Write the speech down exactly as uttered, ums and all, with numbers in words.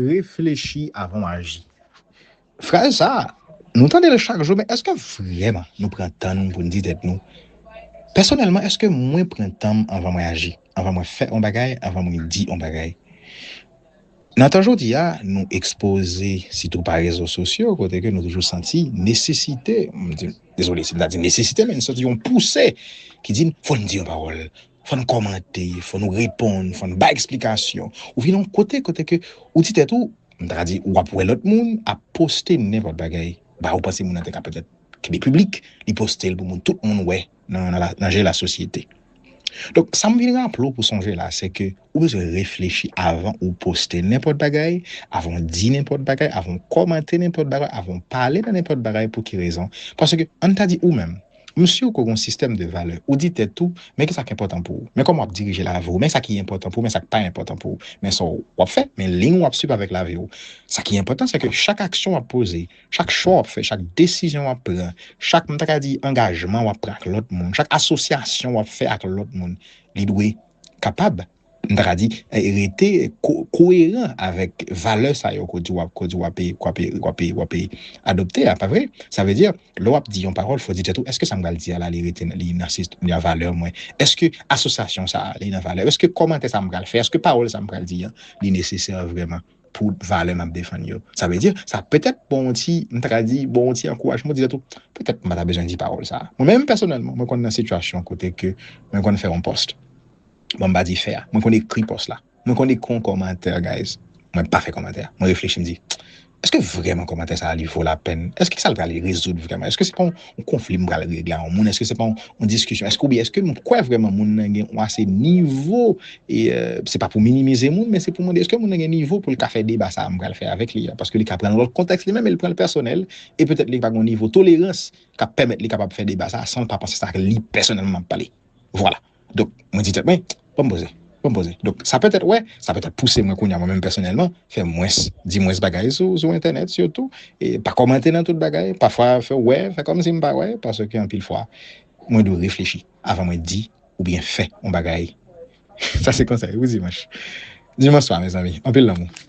Reflechi avan w aji. Fraz sa a, nou tande l chak jou, men èske vrèman nou pran tan n pou n di tèt nou, pèsonèlman, èske mwen pran tan m anvan mwen aji, anvan mwen fè yon bagay, anvan mwen di yon bagay? Nan tan jodi a, nou ekspoze, sitou pa rezo sosyo, kote ke nou toujou santi nesesite, m di, dezole si m ta di nesesite, men nou santi yon pouse ki di n fò n di yon pawòl, fò n kòmante, fò nou reponn, fò n bay eksplikasyon. Ou vin yon kote, kote ke ou di tèt ou, m ta di, w ap wè lòt moun ap poste nenpòt bagay. Ba, ou panse moun nan te ka petèt kenbe piblik, li poste l pou moun, tout moun wè nan, nan, la- nan je lasosyete. Donk, sa m vin raple w pou sonje la, se ke ou bezwen reflechi avan ou poste nenpòt bagay, avan w di nenpòt bagay, avan w kòmante nenpòt bagay, avan w pale nan nenpòt bagay. Pou ki rezon? Paske, ann ta di ou menm, m si w gen yon sistèm de valè. Ou di tèt ou, men ki sa k enpòtan pou ou. Men kòman w ap dirije lavi w. Men sa ki enpòtan pou ou, men sa k pa enpòtan pou ou. Men sa w ap fè, men liy w ap swiv avèk lavi w. Sa ki enpòtan, se ke chak aksyon w ap poze, chak chwa w ap fè, chak desizyon w ap pran, chak, m ta ka di, angajman w ap pran ak lòt moun, chak asosyasyon w ap fè ak lòt moun, li dwe kapab, m ta ka di, eh, rete ko- koeran avèk valè sa yo ke w di w ap, ke w di w ap, w ap, w ap, w ap adopte a, pa vre? Sa vle di, lè w ap di yon pawòl, fò w di tèt ou, èske sa m pral di a la, li rete, li nan sis- li nan valè mwen? Èske asosyasyon sa a, li nan valè? Èske kòmantè sa m pral fè, èske pawòl sa m pral di a, li nesesè vrèman pou valè m ap defann yo? Sa vle di, sa petèt bon yon ti, m ta ka di, bon yon ti ankourajman, di tèt ou, petèt m pa ta bezwen di pawòl sa a. Mwen menm, pèsonèlman, mwen konn nan sitiyasyon kote ke mwen konn fè yon pòs. Bon, m pa di fè a. Mwen konn ekri pòs la. Mwen konn ekri yon kòmantè, guys. Mwen pa fè kòmantè a. Mwen reflechi, m di, èske vrèman kòmantè sa a li vo lapèn? Èske sa l pral rezoud vrèman? Èske se pa yon, yon konfli m pral regle a yon moun? Èske se pa yon, yon diskisyon? Èske, oubyen èske m kwè vrèman moun nan gen yon ase nivo, e, eh, se pa pou minimize moun, men se pou mande, èske moun nan gen nivo pou l ka fè deba sa a m pral fè avèk li a? Paske li ka pran lòt kontèks li menm, e l pran l pèsonèl, e petèt li pa gen yon nivo tolerans k ap pèmèt li kapab fè deba sa a san l pa panse sa ak li pèsonèlman m ap pale. Vwala. Donk, mwen di tèt mwen, ban m poze. Ban m poze. Donk, sa petèt, wè, sa petèt pouse mwen kounye a, mwen menm pèsonèlman, fè mwens, di mwens bagay sou, sou entènèt sitou, e pa kòmante nan tout bagay, pafwa fè wè, fè kòmsi m pa wè, paske anpil fwa, mwen dwe reflechi avan mwen di oubyen fè yon bagay. Sa se konsèy pou dimanch. Dimanch swa, mezanmi. Anpil lanmou.